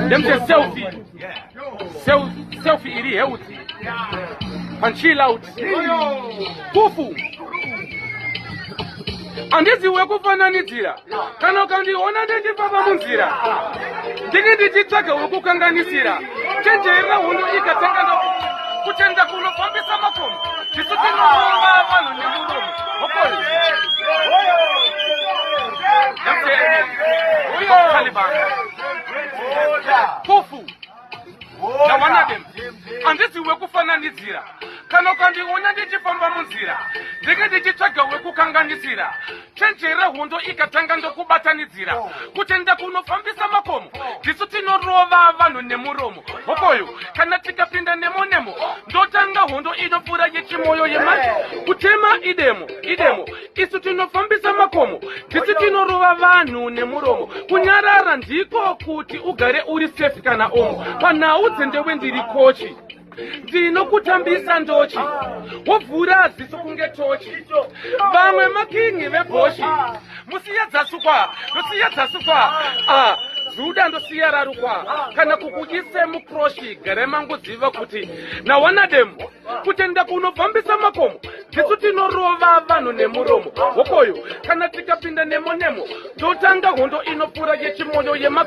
Ndemse selfie. Selfie iri healthy. Pan chill out. Kufu. Handizi wekufananidzira. Kana ukandiona ndichifamba munzira, ndinge ndichitsvaga wekukanganisira. Chenjerera hondo ikatanga ndo kutenda kunofambisa makomo. Tisu tinorova vanhu nemuromo. Hokori. Taliban. Kufu. Ndawana dem. Handisi wekufananidzira. Kana ukandiona ndichifamba munzira, ndenge ndichitsvaga wekukanganisira. Chenjera hondo ikatanga ndokubatanidzira. Kutenda kunofambisa makomo. Tisu tinorova vanhu nemuromo. Hokoyo, kana tikapinda nemo nemo, ndotanga hondo inopfuura yechimoyo yemanje. Kutema idemo, idemo. Isu tinofambisa makomo, tisu tinorova vanhu nemuromo. Kunyarara ndiko kuti ugare uri safe kana omo. Panhau dzendewe ndiri kochi. Ndinokutambisa ndochi, wovhura ziso kunge tochi. Vamwe makingi vebhoshi, musiya dzasukwa, ndosiya dzasukwa. Ah, zuda ndosiya rarukwa. Kana kukudyise mukroshi, gare manguziva kuti nawana demo. Kutenda kunofambisa makomo, tisu tinorova vanhu nemuromo. Hokoyo, kana tikapinda nemo nemo, totanga hondo inopfuura yechimoyo yema.